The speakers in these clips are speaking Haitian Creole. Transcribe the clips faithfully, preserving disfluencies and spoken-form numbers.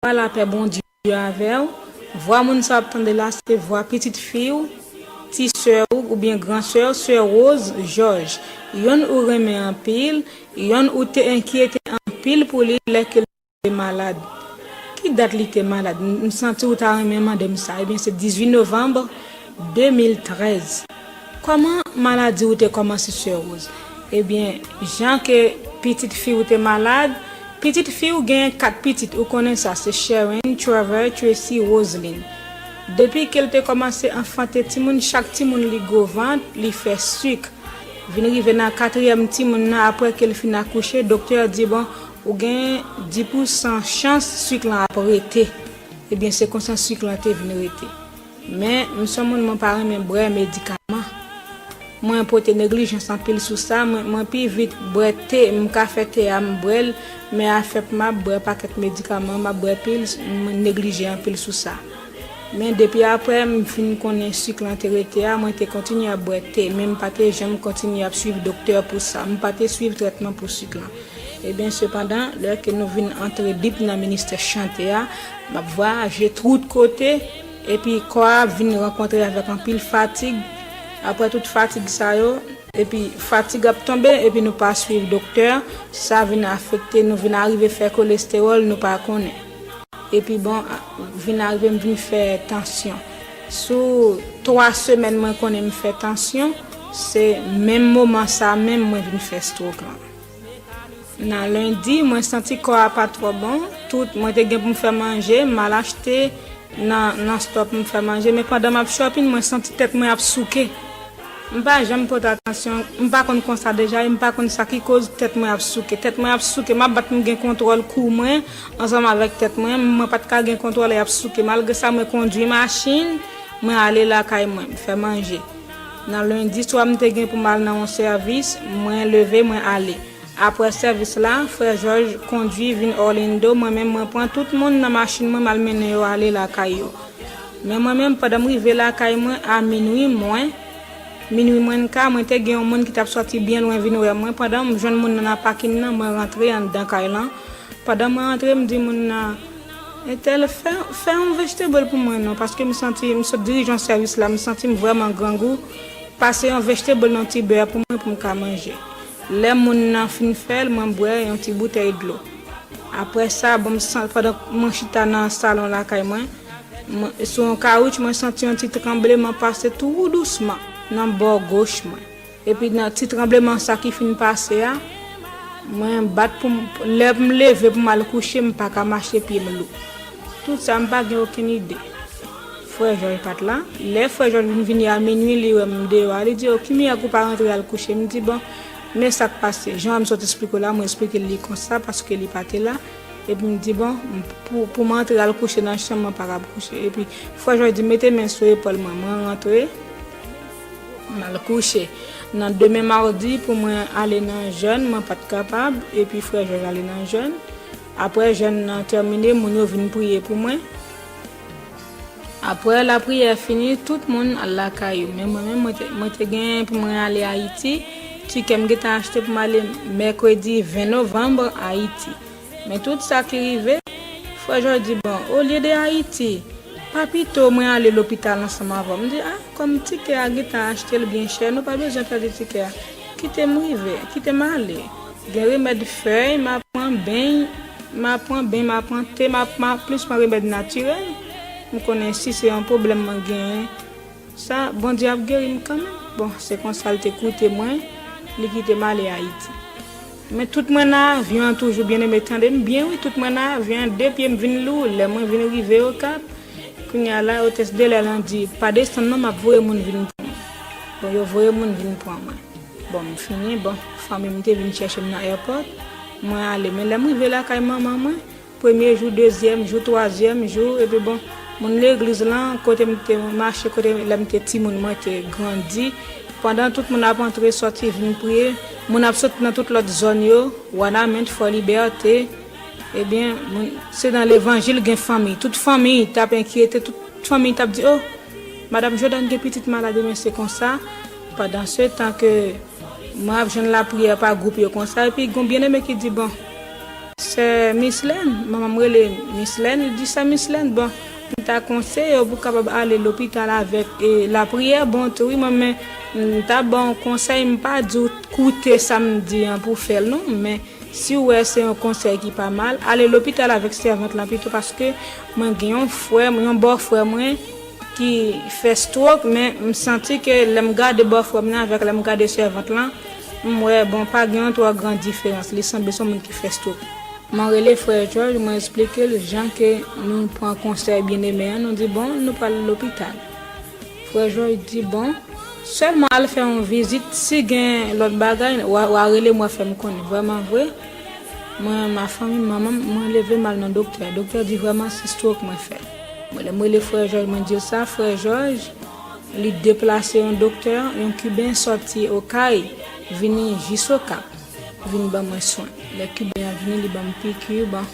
Vwa lapè Bondye avè w. Vwa moun sa w ap tande la, se vwa pitit fi w, ti sè w oubyen gran sè w, sè Rose Georges. Yonn ou renmen anpil, yonn ou te enkyete anpil pou li lè ke l te malad. Ki dat li te malad? M, m santi w ta renmen mande m sa. Ebyen, se dizuit novanm de mil trèz. Kòman maladi w te kòmanse, sè Rose? Ebyen, jan ke pitit fi w te malad, pitit fi w genyen kat pitit, ou konnen sa, se Sharon, Trevor, Tracy, Roseline. Depi ke l te kòmanse anfante timoun, chak timoun li gwo vant, li fè sik. Vin rive nan katriyèm timoun nan, apre ke l fin akouche, doktè a di, bon, ou gen dis pousan chans sik lan ap rete. Ebyen, se konsa sik lan te vin rete. Men, m se yon moun, mwen pa renmen bwè medikaman. Mwen pote neglijans anpil sou sa, mwen, mwen pi vit bwè te, m ka fè te a, m bwè l, men afè pou m ap bwè pakèt medikaman, m ap bwè pil, mwen neglije anpil sou sa. Men depi apre m fin konnen sik lan te rete a, mwen te kontinye ap bwè te, men m pa te janm kontinye ap swiv doktè pou sa. M pa te swiv trètman pou sik lan. Ebyen, sepandan, lè ke nou vin antre dip nan ministè chante a, m ap vwayaje tout kote, epi kò a vin rankontre avèk anpil fatig. Apre tout fatig sa yo, epi fatig ap tonbe, epi nou pa swiv doktè, sa vin afekte nou, vin arive fè kolestewòl, nou pa konnen. Epi bon, vin arive m vin fè tansyon. Sou twa semèn mwen konnen m fè tansyon, se menm moman sa menm mwen vin fè stroke lan. Nan lendi, mwen santi kò a pa twò bon. Tout, mwen te gen pou m fè manje, m al achte nan, nan stòp m fè manje. Men pandan m ap shopping, mwen santi tèt mwen ap souke. M pa janm pote atansyon, m pa konn konsa deja, e m pa konn sa ki koz tèt mwen ap souke. Tèt mwen ap souke, m ap bat pou m gen kontwòl kou mwen, ansanm avèk tèt mwen, mwen pa t ka gen kontwòl, e ap souke. Malgre sa, mwen kondwi machin, mwen ale lakay mwen, m fè manje. Nan lendi swa, m te gen pou m al nan yon sèvis, mwen leve, mwen ale. Apre sèvis la, frè Jòj kondwi vin Orlando, mwen menm mwen pran tout moun nan machin mwen, m al mennen yo ale lakay yo. Men mwen menm, pandan m rive lakay mwen a minwi mwen, minwi mwen ka, mwen te gen yon moun ki t ap sòti byen lwen vin wè mwen. Pandan m jwenn moun nan nan pakin nan, mwen rantre anndan kay lan. Pandan mwen rantre, m di moun nan, entèl, fè, fè yon vegetable pou mwen non, paske m santi, m sot dirije yon sèvis la, m santi m vrèman grangou. Pase yon vegetable nan ti bè pou mwen pou m ka manje. Lè moun nan fin fè l, mwen bwè yon ti boutèy dlo. Apre sa, bon, m san-, pandan mwen chita nan salon lakay mwen, mwen, sou yon kawouch, mwen santi yon ti tranbleman pase tou dousman nan bò goch mwen. Epi nan ti tranbleman sa ki fin pase a, mwen bat pou m, lè m leve pou m al kouche, m pa ka mache, pye m lou. Tout sa, m pa gen okenn ide. Frè Jòj pa t la. Lè frè Jòj vin vini a minwi, li wè m deyò a, li di, "O, ki miyag ou pa rantre al kouche?" M di, "Bon, men sa k pase." Jan m sot esplike w la, mwen esplike l li konsa, paske li pa te la. Epi m di, "Bon, m, pou, pou m antre al kouche nan chanm, mwen pa kab kouche." Epi frè Jòj di, "Mete men sou epòl mwen." Mwen rantre, m al kouche. Nan demen mawdi, pou mwen ale nan jèn, mwen pa t kapab. Epi frè Jòj ale nan jèn. Apre jèn nan tèmine, moun yo vin priye pou mwen. Apre lapriyè fini, tout moun al lakay yo. Men mwen menm, mwen te, mwen te gen pou mwen ale Ayiti. Tikè m gentan achte pou m ale mèkredi ven novanm Ayiti. Men tout sa ki rive, frè Jòj di, "Bon, olye de Ayiti, pa pito mwen ale lopital ansanm avè w?" M di, "A, kòm tikè a gentan achte l byen chè, nou pa bezwen pèdi tikè a. Kite m rive, kite m ale." Gen remèd fèy, m a pran beny, m a pran beny, m a pran te, m a, m a plis pran remèd natirèl. M konnen si se yon pwoblèm mwen genyen, sa, Bondye ap geri m kanmenm. Bon, se konsa l te koute mwen, li kite m ale Ayiti. Men tout mwen nan avyon an toujou, byeneme, tande m byen wi, tout mwen nan avyon an, de pye m vin lou, lè mwen vin rive Okap, kounye a la, otès de lè lan di, "Pa desann non, m ap voye moun vin pran mwen." Bon, yo voye moun vin pran mwen. Bon, m fini, bon, fanmi m te vin chèche m nan airport, mwen ale. Men lè m rive lakay manman mwen, premye jou, dezyèm jou, twazyèm jou, epi bon, moun legliz lan, kote m te mache, kote lè m te timoun, mwen te grandi. Pandan tout moun ap antre, sòti, vin priye, moun ap sot nan tout lòt zòn yo, Wanament, Fò Libète, ebyen, moun, se nan levanjil gen fanmi. Tout fanmi t ap enkyete, tout fanmi t ap di, "O, madanm Jòdàn gen pitit malad," men se konsa. Pandan se tan ke mwen ap jwenn lapriyè pa gwoup yo konsa, epi gon byeneme ki di, "Bon, Sè Mislèn, manman m rele Mislèn, li di, "Sè Mislèn, bon, m ta konseye w pou w kapab ale lopital avèk, e, lapriyè, bon, tou, wi, mwen, men, m ta ba w konsèy, m pa di w koute sa m di an pou w fè l, non, men si w wè se yon konsèy ki pa mal, ale lopital avèk sèvant lan pito, paske mwen gen yon frè m, yon bòfrè mwen ki fè stroke, men m santi ke lè m gade bòfrè m nan avèk lè m gade sèvant lan, m wè, bon, pa gen yon twò gran diferans, li sanble se yon moun ki fè stroke." Mwen rele frè Jòj, mwen eksplike l jan ke nou pran konsèy byeneme an, nou di, "Bon, nou pral lopital." Frè Jòj di, "Bon, sèlman al fè yon vizit, si gen lòt bagay, w a, w a rele m, w a fè m konnen." Vrèman vre, mwen, ma fanmi, manman m, mwen leve m al nan doktè. Doktè di, "Vrèman, se stroke mwen fè." Mwen, lè m rele frè Jòj, mwen di l sa, frè Jòj, li deplase yon doktè, yon Kiben sòti Okay, vini jis Okap, vin ban mwen swen. Lè Kiben an vini, li ban m piki, bon.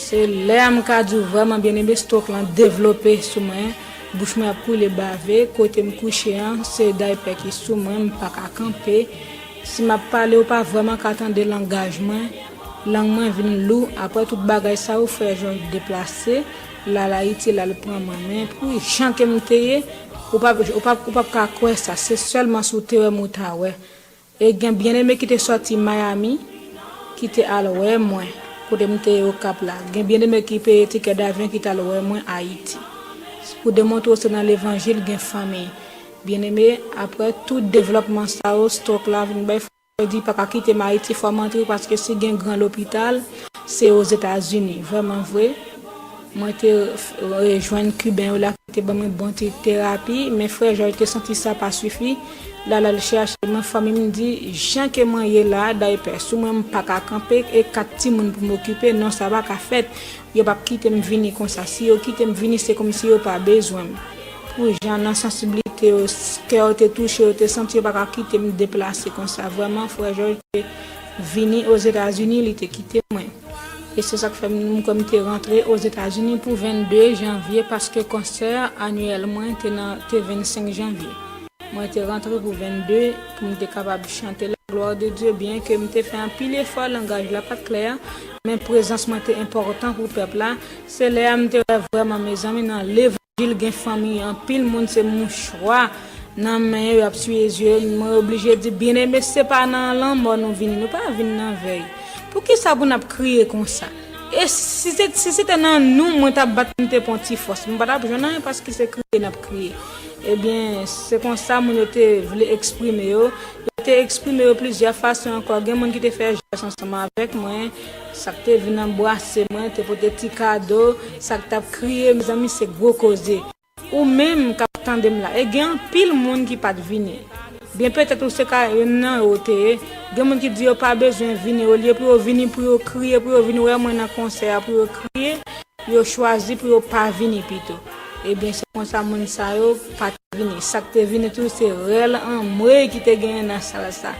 Se lè a m ka di w vrèman byeneme, stroke lan devlope sou mwen, bouch mwen ap koule bave, kote m kouche an, se daypè ki sou mwen, m pa ka kanpe. Si m ap pale, ou pa vrèman ka tande langaj mwen, lang mwen vin lou. Apre tout bagay sa yo, frè Jòj deplase, l al Ayiti, l al pran mwen. Men pou jan ke m te ye, ou p ap, ou p ap, ou p ap ka kwè sa, se sèlman si w te wè m ou ta wè. E gen byeneme ki te sòti Miami, ki te al wè mwen, kote m te ye Okap la. Gen byeneme ki peye tikè davyon ki t al wè mwen Ayiti. Pou demontre w se nan levanjil gen fanmi. Byeneme, apre tout devlòpman sa yo, stroke la vin bay fòs, di pa ka kite m Ayiti, fò m antre, paske si gen gran lopital, se Ozetazini. Vrèman vre, mwen te rejwenn Kiben yo la ki te ban mwen bon ti terapi, men frè Jòj te santi sa pa sifi. L al al chèche mwen, fanmi m di, jan ke mwen ye la, daypè sou mwen, m pa ka kanpe, e kat timoun pou m okipe, non, sa pa ka fèt. Yo p ap kite m vini konsa. Si yo kite m vini, se kòmsi yo pa bezwen m. Pou jan nan sansiblite yo, s-, kè yo te touche, yo te santi yo pa ka kite m deplase konsa. Vrèman, frè Jòj te vini Ozetazini, li te kite mwen. E se sa k fè m, m kwè m te rantre Ozetazini pou vennde janvye, paske konsè anyèl mwen te nan, te vennsenk janvye. Mwen te rantre pou vennde, pou m te kapab chante la gloire de Dieu, byen ke m te fè anpil efò, langaj la pa t klè, men prezans mwen te enpòtan pou pèp la. Se lè a m te wè vrèman, mezanmi, nan levanjil gen fanmi, anpil moun se mouchwa nan men yo, y ap siye zye yo, mwen oblije di, "Byeneme, se pa nan lanmò nou vini, nou pa vin nan vèy. Poukisa pou n ap kriye konsa?" E si se, si se te nan nou, mwen t ap bat, m te pran ti fòs. M pa t ap jwenn anyen paske se kriye n ap kriye. Ebyen, se konsa moun yo te vle eksprime yo. Yo te eksprime yo plizyè fason ankò. Gen moun ki te fè jès ansanm avèk mwen. Sa k te vin anbrase mwen, te pote ti kado. Sa k t ap kriye, mezanmi, se gwo koze. Ou menm k ap tande m la, e gen anpil moun ki pa t vini. Byen petèt ou se ka youn nan yo te ye. Gen moun ki di yo pa bezwen vini, olye pou yo vini, pou yo kriye, pou yo vin wè mwen nan konsè a, pou yo kriye, yo chwazi pou yo pa vini pito. Ebyen, se konsa moun sa yo pa t vini. Sa k te vini tou, se rèl anmwey ki te genyen nan sal sa.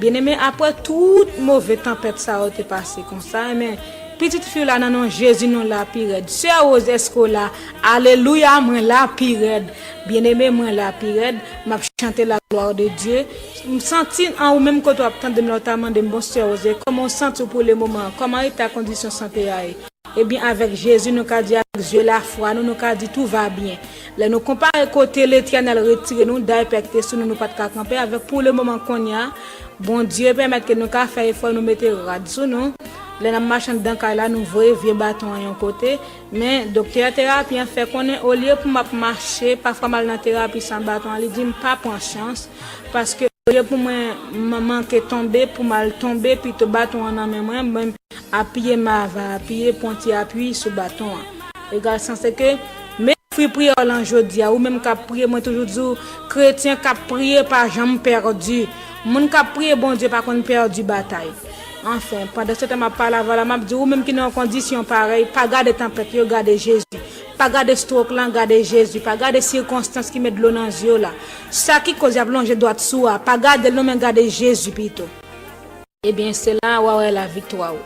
Byeneme, apre tout move tanpèt sa yo te pase konsa, ebyen, pitit fi w la nan non Jezi, nou la pi rèd. Sè Rose, èske w la? Alelouya, mwen la pi rèd. Byeneme, mwen la pi rèd. M ap chante la gloire de Dieu. M santi an ou menm kote w ap tande m la, w ta mande m, "Bon, Sè Rose, kòman w santi w pou le moman an? Kòman eta kondisyon sante a ye?" Ebyen, avèk Jezi, nou ka di, avèk zye lafwa nou, nou ka di, "Tout va bien." Lè nou konpare kote Letènèl retire nou, daypè ki te sou nou, nou pa t ka kanpe avèk pou le moman kounye a, Bondye pèmèt ke nou ka fè efò, nou mete rad sou nou. Lè n ap mache anndan kay la, nou voye vye baton an yon kote. Men, doktè terapi an fè konnen, olye pou m ap mache, pafwa m al nan terapi san baton an, li di m pa pran chans, paske olye pou mwen man-, manke tonbe, pou m al tonbe, pito baton an nan men mwen, mwen apiye m ava apiye, pran ti api sou baton an. Egal sa, se ke, men fwi priyè w lan jodi a, ou menm k ap priye, mwen toujou di w, kretyen k ap priye pa janm pèdi. Moun k ap priye Bondye pa konn pèdi batay. Anfen, pandan se tan m ap pale avè w la, m ap di, ou menm ki nan yon kondisyon parèy, pa gade tanpèt yo, gade Jezi. Pa gade stroke lan, gade Jezi. Pa gade sikonstans ki met dlo nan zye w la. Sa ki koz y ap lonje dwat sou a, pa gade l non, men gade Jezi pito. Ebyen, se la w a wè laviktwa w.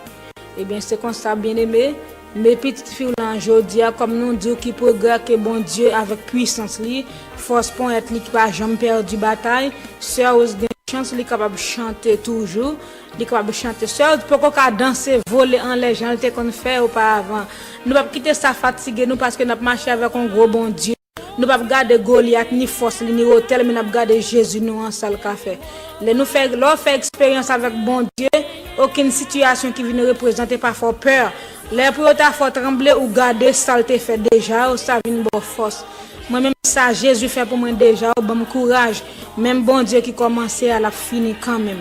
Ebyen, se konsa, byeneme, men pitit fi w lan jodi a, kòm nou di w ki pwogrè ke Bondye avèk pwisans li, fòs ponyèt li ki pa janm pèdi batay, sè Rose gen chans, li kapab chante toujou, li kapab chante. Sèl poko ka danse, vole anlè jan l te konn fè oparavan. Nou p ap kite sa fatige nou paske n ap mache avèk yon gwo Bondye. Nou p ap gade Golyat, ni fòs li, ni wotè l, men n ap gade Jezi nou an, sa l ka fè. Lè nou fè, lè w fè eksperyans avèk Bondye, okenn sitiyasyon ki vin reprezante pa fè w pè. Lè pou yo ta fè w tranble, ou gade sa l te fè deja, ou sa vin ba w fòs. Mwen menm sa Jezi fè pou mwen deja, ou ban m kouraj. Menm Bondye ki kòmanse a, l ap fini kanmenm.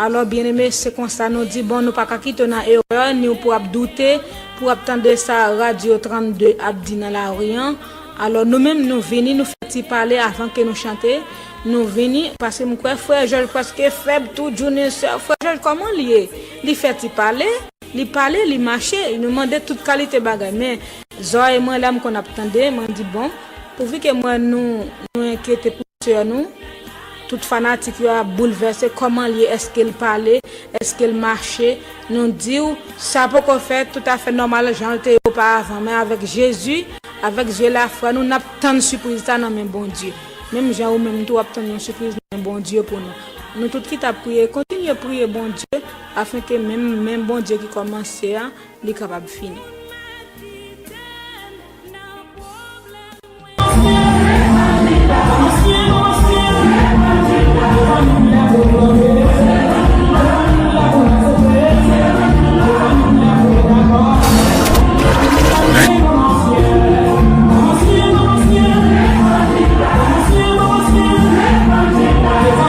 Alò, byeneme, se konsa nou di, bon, nou pa ka kite w nan erè, ni w pou ap doute, pou w ap tande sa Radyo trannde ap di nan lari an. Alò, nou menm, nou vini, nou fè ti pale avan ke nou chante. Nou vini, paske m kwè frè Jòj prèske fèb tou, Junior, frè Jòj, kòman l ye? Li fè ti pale, li pale, li mache, nou mande tout kalite bagay. Men, zòrèy mwen la, m konn ap tande, mwen di, bon, pouvi ke mwen nou, nou enkyete pou sè nou, tout fanatik yo ap boulvèse, kòman l ye, èske l pale, èske l mache, nou di w, sa poko fèt toutafè nòmal jan l te ye oparavan, men avèk Jezi, avèk zye lafwa nou, n ap tann sipriz sa nan men Bondye. Menm jan ou menm tou w ap tann yon sipriz nan men Bondye pou nou. Nou tout ki t ap priye, kontinye priye Bondye, afen ke menm, menm Bondye ki kòmanse a, li kapab fini.